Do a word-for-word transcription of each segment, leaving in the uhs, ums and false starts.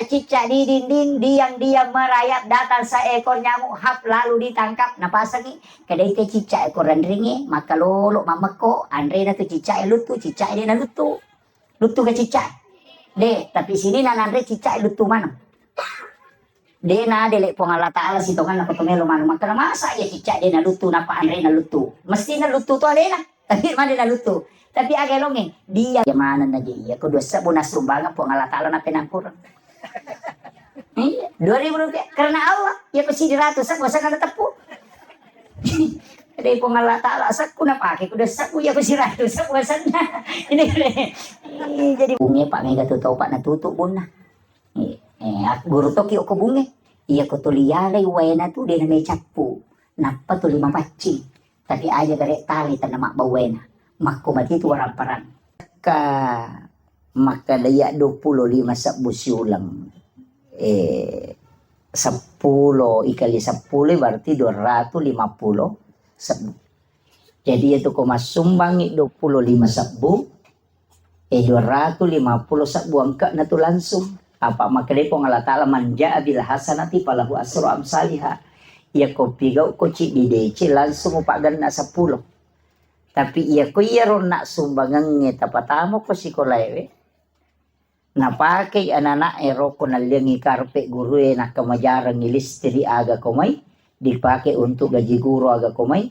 Cicak di dinding, diam-diam merayap, datang seekor nyamuk, hap, lalu ditangkap, napasengi. Kedai te cicak ko renringi, makkalolo mammekko, anrena tu cicak e luttu, cicak e de naluttu. Luttu ke cicak. De, tapi sini nananre cicak e luttu maneng. De na dele Puang Allah Ta'ala sitonganna ko to melo maneng. Makkeda masa iya cicak de naluttu, napa anrena luttu. Mesti naluttu to alena. Tapi mane naluttu. Tapi aga elongnge, dia iya manenna je iya. Ko dua sebbu nassumbangeng Puang Allah Ta'ala napenampureng. Iya, dua ribu rupiah. Karena Allah, iya ko siratu sebbu asenna nateppu. Dei Puang Allah Ta'ala, asekku napake, ko dua sebbu iya ko siratu sebbu asenna. Ini, iya, jadi bunge Pak mega tu tau Pak natutu bunna. Eh, eh, guru toki ko bunge. Iya ko tuli yalai waena tu de na mecappu. Nappa tuli mapaccing. Tapi aja gare tali tanna mabbawena. Makko mati tu waramparang. Ka makkeda iya dua puluh lima sebbu siuleng. Eh, seppulo ikali seppulo berarti dua ratus lima puluh sebbu. Jadi itu ko massumbangi dua puluh lima sebbu, eh, dua ratus lima puluh sebbu engka na tu langsung. Apa makkeda Puang Allah Ta'ala, "Man ja'a bil hasanati falahu asru amsaliha." Iya ko pigau ko ciddi dece langsung upaggenna seppulo. Tapi iya ko iya ronna sumbangengnge tapatamo ko sikolaewe, napakei anak-anak e roko nalliangi karpe gurue nakkamajarengi listrik aga ko mai, dipake untuk gaji guru aga ko mai,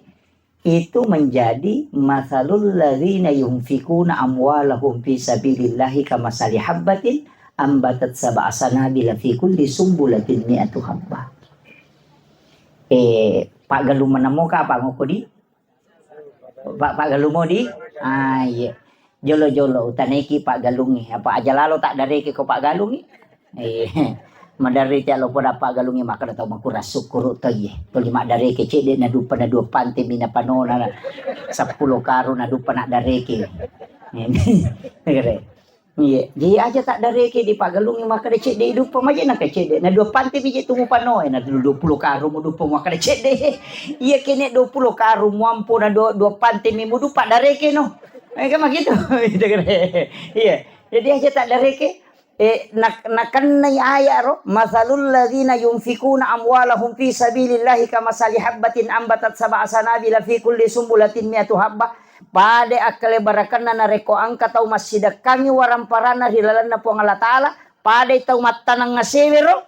itu menjadi matsalul ladzina yunfikuna amwalahum fi sabilillahi kamatsali habbatin ambatat sab'a sanabila fi kulli sumbulatin mi'atu habbah. Eh, paggalung manammo kapang ko di? Pak, paggalung mo di? Ah, iya. Jolo-jolo utaneki paggalungi. Apa aja lalo tak dareke ko paggalungi? Eh, madarri te lo poda paggalungi makkeda tau makurang sukkuru to iye. Tuli maddareke cedde na dupa na dua pante mina panona na seppulo karung na dupa na dareke. Iya. Jadi aja tak dareke di paggalungi makkeda cedde dupa maje na cedde. Na dua pante bije tu mupanoe na dua puluh karung mu dupa makkeda cedde. Iya kene dua puluh karung muampo na dua, dua pante mi mudupa dareke no. Eh, kan begitu. Iya. Jadi aja tak dareke. Eh, nak-, nakennai ayat ro, "Matsalul ladzina yunfikuna amwalahum fi sabilillahi kamatsali habbatin ambatat sab'a sanabila fi kulli sumbulatin mi'atu habbah." Pada akkalebarakenna narekko engka tau massidekkangi waramparanna ri lalenna Puang Allah Ta'ala, padai tau mattaneng asewe ro,